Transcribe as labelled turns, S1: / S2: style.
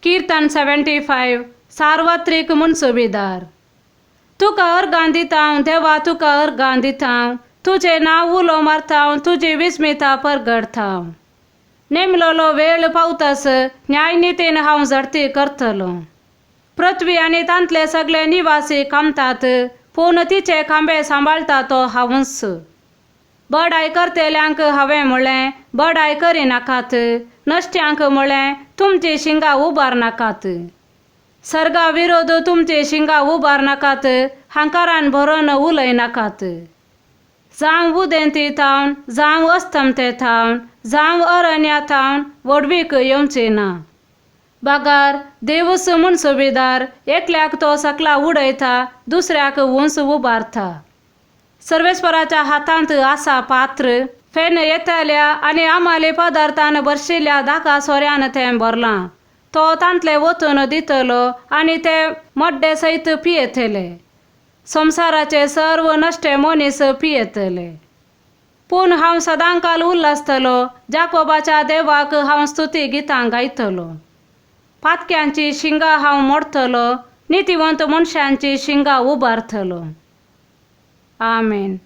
S1: कीर्तन 75 सार्वत्रीक मुनसुबीदार. तुका अर्गां दिता हांव देवा, तुका अर्गां दिता हांव, तुजें नांव उलो मारता हांव, तुजी विस्मिता परगटता हांव. नेमलोलो वेळ पावतास न्यायनितीन हांव झडती करतलो. पृथ्वी आनी तांतले सगळे निवासी कामतात, पूण तिचे खांबे सांबाळटा तो हांवूच. बडाय करतल्यांक हांवें म्हणलें, बडाय करिनाकात, नश्ट्यांक म्हणलें, तुमची शिंगां उबारनाकात. सर्गा विरोध तुमची शिंगां उबारनाकात, हांकारान भरून उलयनाकात. जावं उदेंती थावन, जावं अस्तमते थावन, जावं अरण्या थावन व्हडवीक येवची ना. बागार देवूच म्हूण सुबेदार, एकल्याक तो सकला उडयता, दुसऱ्याक उंच उबारता. सर्वेस्वराच्या हातांत आसा पात्र, फेन येतल्या आनी आमाले पदार्थान भरशिल्ल्या दाका सोऱ्यान तें भरलां. तो तांतले वतून दितलो आनी ते मड्डे सयत पियेतले. संवसाराचे सर्व नश्टे मनीस पियेतले. पूण हांव सदांकाल उल्लासतलो, जाकोबाच्या देवाक हांव स्तुती गितां गायतलो. पातक्यांची शिंगां हांव मोडतलो, नितीवंत मनशांची शिंगां उबारतलो. आमेन.